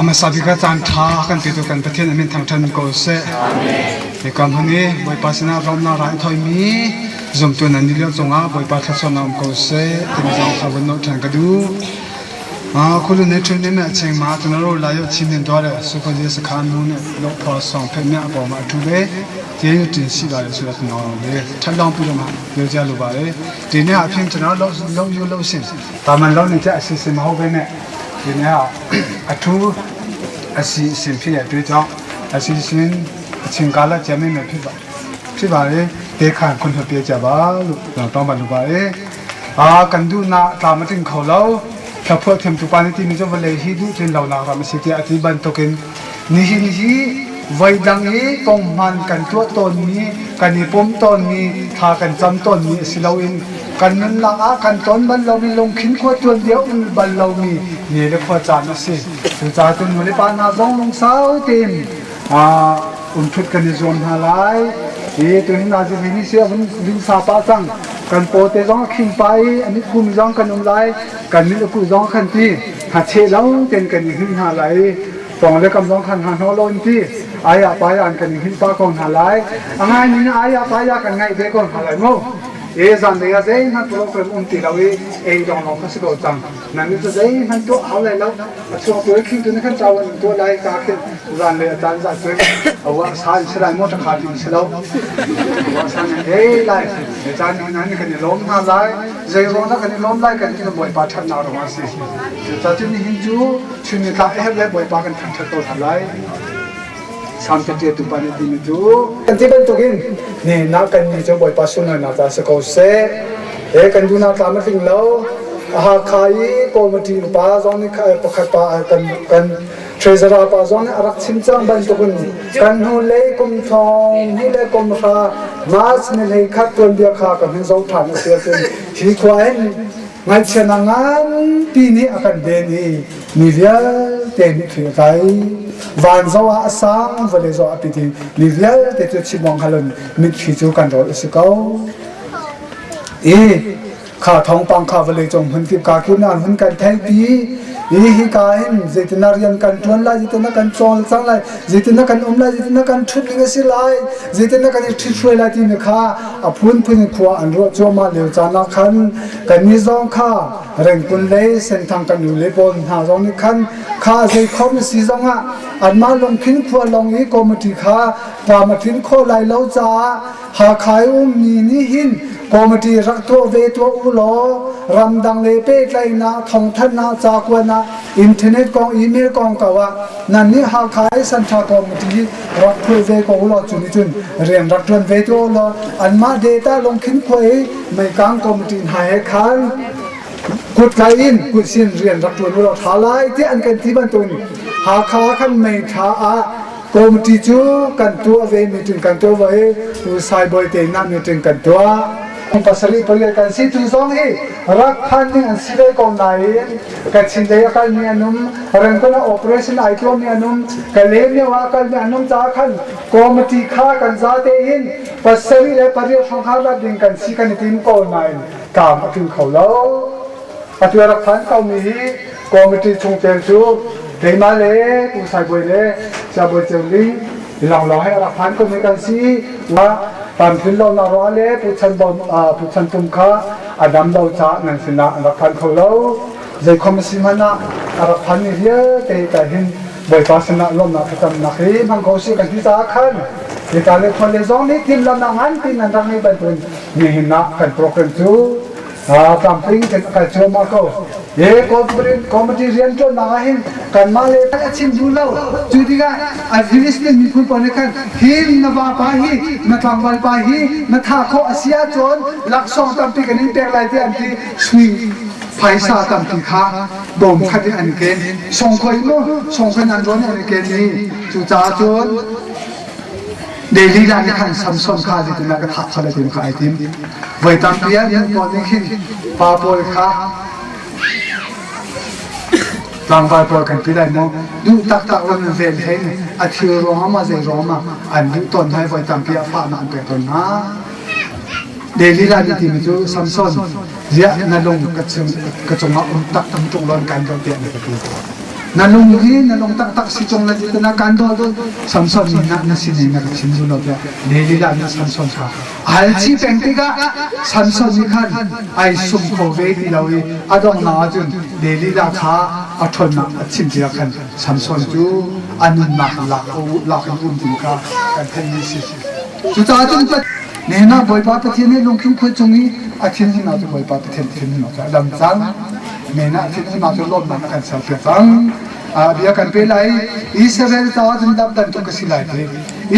Hmasa bik ah caan ṭha kan petu kan Pathian a min thangṭhat ko seh. Hika hmun i Bawipa sinah lawmhnak ra in thoimi zumtu nan nih lio cungah Bawipa thluachuahnak um ko seh timi zong kha vun nolh ṭhan ka duh. Khulu ne ṭhun ne me cheng ma tuna ro la yo chin nen dwa le su ko je sakhan nu ne lo pho song phet me apo ma ṭhu be te yu tin si ba le su la no le ṭhat long pi lo ma yo ja lu ba le ti ne a phim chana lo lo yu lo sin ta man lo ni cha si si ma ho be ne ti ne a a thu a si sin phi ya tu chong a si sin a ching ka la cha me me phi ba phi ba le te khan khun pe cha ba lu tong ba lu ba e a kan du na tla ma ting kho lo thlaphuah thiamtu pa nih timi cu vawlei hi duh tlin lonak ram a si tiah a ti bantukin nihin hi voidang i konghman kan tuah tawnmi kan i pum tawnmi thla kan cam tawnmi a si loin kan nunnak ah kan ton bal lomi lungkhin khua tuan bia um bal lomi ni le khua caan a si. Cucaah cun nu le pa hna zong lungsau tein umthut kan i zuam hna lai. Hi tuhin nazi ni si a vun linsa pah cang. Kan paw te zong a khing pah i a mit kum zong kan um lai. Kan mit a kuh zong khan ti hacheh lo ten kan i hngilh hna lai i tong le kam zong khan hna hnawh lo in ti aya paya an kan i hngilh pah ko hna lai. A ngai ni na aya paya kan ngaih ve ko hna lai mu. E zan lei ah zeihmanh program um ti lo i ei dong lawng kha si ko cang. Nan nih cu zeihmanh tuah hau lai lo. A chuak tu khi tu na kan cau an tuah lai ka khin zan le a caan za cun awa sa in si lai maw ṭakha ti si lo. Awa sa in ei lai le caan ni nan kan i lawm hna lai. Zei ruang dah kan i lawm lai kan ti Bawipa ṭhatnak ruang a si. Cucaah nihin cu chun ni tlak a herh le Bawipa kan thangṭhat ko hna lai. Salm caṭialtu pa nih timi cu kan ti bantukin nihin ah kan ni cu Bawipa sunlawinak ca si ko seh. He kan duhnak tlam a tling lo. Hakha i committee upa zong nih pakhat pa kan kan treasurer pa zong nih a rak chim cang bantukin kan hnu lei kum thong hnih le kum hra March ni hlei khat tuanbia kha kan hun zoh ṭhan a si ahcun hi khua hin Ngaihchiatnak nganpi nih a kan den i mi vialte nih thil a tlai. Van zoh ah a sang, vawlei zoh ah a pit i mi vialte cu chim awk hngal in mitthli cu kan rawl a si ko. I kha thawngpang kha vawlei cung hmun kip ka kip nan hun kan theihpi i hika hin zeitindah rian kan ṭuan lai, zeitindah kan cawlcang lai, zeitindah kan um lai, zeitindah kan ṭhut ding a si lai, zeitindah kan i ṭhithruai lai timi kha a phunphun in khua an ruah cuahmah lio caan ah khan kannih zong kha Rengkun lei Senthang kan u le pawl hna zong nih khan kha zeikhom si zongah anmah lungkhin khua lawng i committee kha tlam a tlin khawh lai lo caah Hakha i ummi nih hin committee rak tuah ve tuah u law ramdang le pehtlaihnak thawngthanhnak cakuan ah internet kong email kong ko ah nan nih Hakha i Sanṭha committee rak phul ve ko law cu nih cun rian rak ṭuan ve tuah law anmah data lungkhin khua i meikang committee hna he khan kuttlai in kutsin rian rak ṭuan u law ṭha lai tiah an kan ti bantukin Hakha khan mei ṭha ah committee cu kan tuah ve meeting kan tuah ve i tu Saibawi te inn ah meeting kan tuah. Pasarih pariat kan si tu zong hi rak phan ding an si ve ko nain Kachin lei a kalmi an um, Rangoon ah operation ai tuahmi an um, Kalaymyo ah a kalmi an um caah khan committee kha kan zate in pasarih le pariat hrawng kha rat ding kan si kan i tim ko nain tlam a tling kho lo. Atu a rak phan komi hi committee chungtel cu keimah le Pu Sai Bawi le Siabawi Ceu Ling lawnglawng he a rak phan komi kan si. Tlamtlin lonak ruangah le Pu Chan Bawm Pu Chan Tum kha a dam lo caah nan sinah an rak phan kho lo. Zeikhom a si hmanh ah a rak phanmi vialte ka hin Bawipa sinah lawmhnak thlacamnak hi hmang ko sih kan ti caah khan hika le khua le zong nih timhlamhnak nganpi nan rak ngeih bantukin nihin ah kan program cu tlamtling in a kal cuahmah ko. Hi committee rianṭuannak ah hin kanmah le a chim duh lo. Cu tikah a Philistine miphun pawl nih khan hi na vapa hi na tlangval pa hi na thah khawh a si ahcun laksawng tampi kan in pek lai tiah an ti. Sui phaisa tampi kha bawm khat in an ken. Songkhoi mu songkhoi nan rawn an ken i cucaah cun Delilah nih khan Samson kha zeitindah ka thah kha tim kha ai tim. Voi tampi ah nu pawl nih khin pa pawl kha tlangval pawl kan ti lai maw duh taktak lo in vel hein a thil ruangah ma zei ruangah ma an duh tawn hna i voi tampi ah fahnak an pek tawn hna. Delilah nih timi cu Samson ziah na lung ka cungah um tak tung lon kan doh tiah na ka ti. Na lung hi na lung taktak si cung le na kan dawt Samson nih na na sin na ka chim duh lo tiah Delilah nih Samson kha al chi peng tikah Samson nih khan ai sum kho ve ti lo i a donghnak ahcun Delilah kha a ṭhawnnak a chim tikah khan Samson cu a nunnak lak lak in um ding kha kan theihmi si. Cucaah cun nihin ah Bawipa Pathian nih lungthin khuai cung i a thinhunnak cu Bawipa Pathian thinhunnak cu a dam cang. Nihin ah a thinhunnak cu lawmhnak a kan serpiak cang. Bia kan pe lai. Israel caah cun dap bantuk ka si lai ti.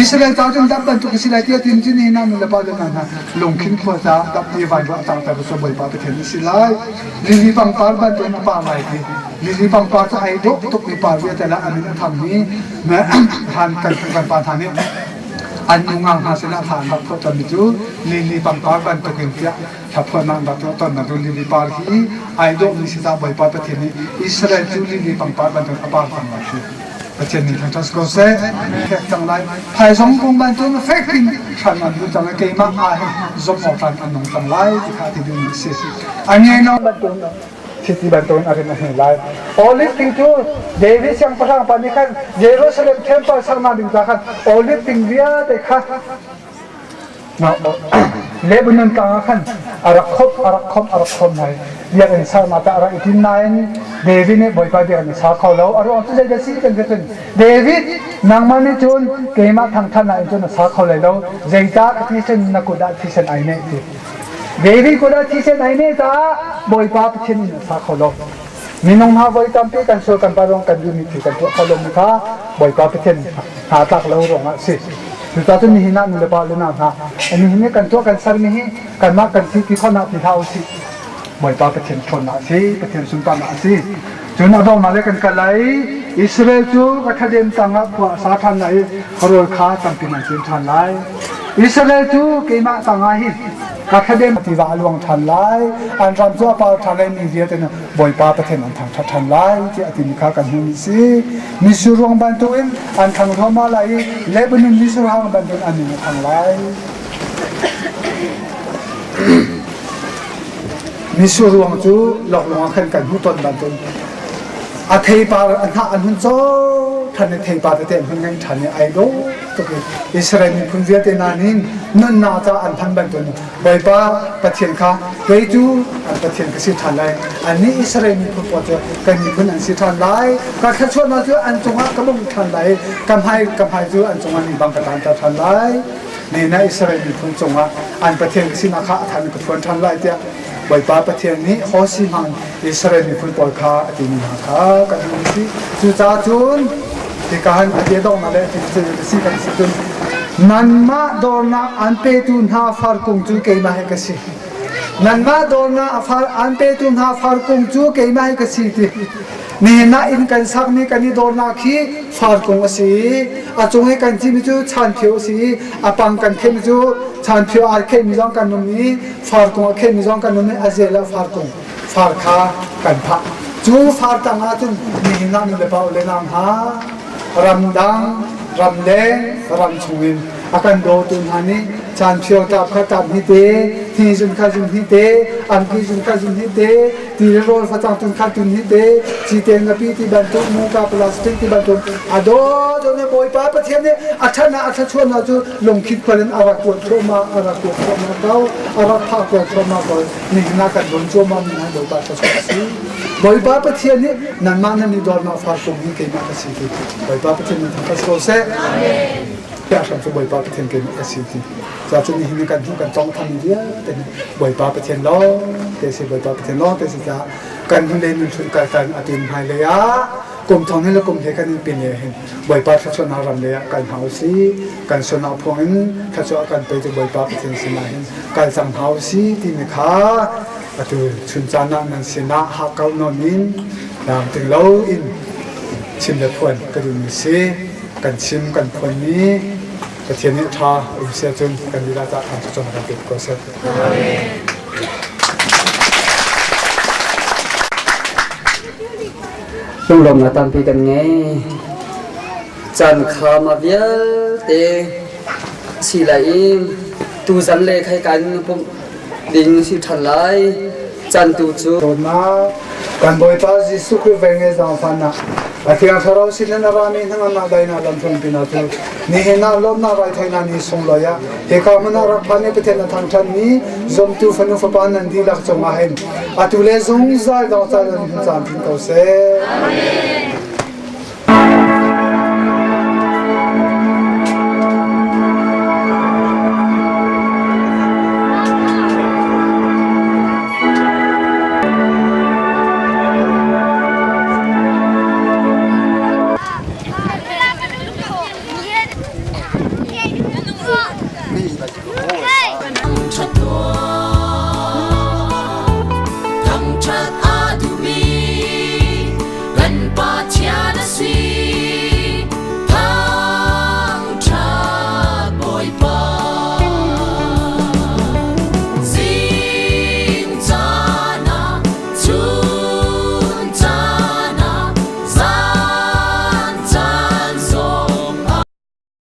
Israel caah cun dap bantuk ka si lai ti a tim cu nihin ah nu le pa le hna lungkhin khua caah dap ti van ruah tangter cu Bawipa Pathian a si lai. Lili pangpar bantuk in a par lai ti. Lili pangpar cu ai dawh tuk mi par vialte lah a min a thang mi han kan kan pa hna nih an nu ngang hna sinah thla an rak phuah tawnmi cu lili pangpar bantuk in tiah thla phuahnak an rak tuah tawnnak cu lili par hi ai dawhmi si caah Bawipa Pathian nih Israel cu lili pangpar bantuk a par cang lai ti Pathian nih thangṭhat si ko seh. Fek cang lai. Phaizawng kung bantuk fek in hran an duh cang i keimah aa he zomh awk tlak an nung cang lai ti kha ti duhmi a si. A ngenawng bantuk Chiti bantukin a rin a hnu lai. Olive thing cu David siangpahrang pa nih khan Jerusalem temple saknak ding ca khan olive thing vialte kha Lebanon tlang ah khan a rak khomh, a rak khomh, a rak khomh hna i biakinn saknak ah a rak i tim nain David nih Bawipa biakinn a sa kho lo. A ruang cu zeidah si kan ti cun David nangmah nih cun keimah thangṭhatnak in cun a sa kho lai lo. Zeicah ka thisen na kut ah thisen ai neh ti. David kut ah thisen ai neh caah Bawipa Pathian in a sa kho lo. Minung hna voi tampi kan sual kan pa ruang kan duhmi thil kan tuah kho lomi kha Bawipa Pathian hna tlak lo ruangah a si. Cucaah cun nihin ah nu le pa le nau hna nihin i kan tuah kan sermi hi kanmah kan si ti khawhnak ti hlah usih. Bawipa Pathian ṭhawnnak a si, Pathian sunparnak a si. Cun a donghnak le kan kal lai i Israel cu ka thladem tangah khua a sa ṭhan lai i rawl kha tampi nan cin ṭhan lai. Israel cu keimah tangah hin ka thladem tiva a luang ṭhan lai, an ram cu a par ṭhan lai, mi vialte nih Bawipa Pathian an thangṭhat ṭhan lai tiah a timi kha kan hmuhmi a si. Mitsur ruang bantukin an ṭhang hluahmah lai i Lebanon mitsur hang bantukin an min a thang lai. Mitsur ruang cu loklung ah khan kan hmuh tawn bantuk a theipar a hnah an hun cawh ṭhan i theipar tete an hun ngei ṭhan i ai dawh tuk i Israel miphun vialte hna nih nunnak caah an hman bantuk Bawipa Pathian kha kei cu an Pathian ka si ṭhan lai annih Israel miphun pawl cu kan miphun an si ṭhan lai ka thluachuahnak cu an cungah ka bawmh ṭhan lai ka hmai ka hmai cu an cungah mi bang ka tanter ṭhan lai Nina Israel miphun cungah an Pathian ka sinak kha a than ka phuan ṭhan lai tiah Bawipa Pathian nih Hosi hmang Israel miphun pawl kha a timi hna kha kan hmuh si. Cucaah cun hika han a bia donghnak le a ti si kan si cun nanmah dawrnak an petu hna farkung cu keimah hi ka si. Nanmah dawrnak a far an petu hna farkung cu keimah hi ka si ti. Nihin ah inn kan sakmi kan i dawrnak hi farkung a si i a cung i kan cimi cu chanphio a si i a pang kan khehmi cu chanphio ai khehmi zong kan um i farkung a khehmi zong kan um i a zel ah farkung far kha kan phah. Cu far tang ah cun nihin ah nu le pa le nau hna ramdang ramleng ram chungin a kan dawtu hna nih chanphio tap kha tap hi te thi zun kha zun hi te angki zun kha zun hi te ti le rawl facang tun khat tun hi te cite ngapi ti bantuk muka plastic ti bantuk a do do ne bawipa pathian nih a ṭhatnak a thluachuahnak cu lungkhit khol in a rak kuat thluahmah a rak kuat thluahmah ko a rak phah kuat thluahmah ko nihin ah kan don cuahmah mi hna bawipa thluachuah a si bawipa pathian nih nanmah nan i dawrnak far kum hi keimah ka si ti bawipa pathian nih thangṭhat ko seh tiah hram cu bawipa pathian keimah ka si ti Cuacun nihin kan hmuh kan tong thanmi vialte hi Bawipa Pathian lawng te si Bawipa Pathian lawng te si caah kan hnulei nunchun kaltan a tim hmailei ah kum thong hin le kum he kan in pin le hin Bawipa thluachuahnak ram lei ah kal hna usih kan sualnak phuang in thluachuah kan petu Bawipa Pathian sinah hin kal cang hna usih timi kha atu chun caan ah nan sinah hakkauh nawn in tlamtling lo in chim le phuan ka duhmi si kan chim kan phuanmi Pathian nih ṭha um seh cun kan lila cah kan cu kan pek ko seh. Lunglawmnak tampi kan ngei. Caan kha ma vialte si lai i tuzan le khai kan pumh ding si ṭhan lai. Caan tu cu Dawtnak. Kan Bawipa Jesuh Khrih velngeih zaangfahnak, a Thiang Thlarau sinin a rami hnangamnak daihnak lamthluanpinak cu nihin ah lawmnak raithawinak ni sunglawi ah hika hmun ah rak phan i Pathian a thangṭhatmi zumtu fanu fapa nan dihlak cungah hin atu le zungzal dong caan in hun caamchin ko seh. Amen.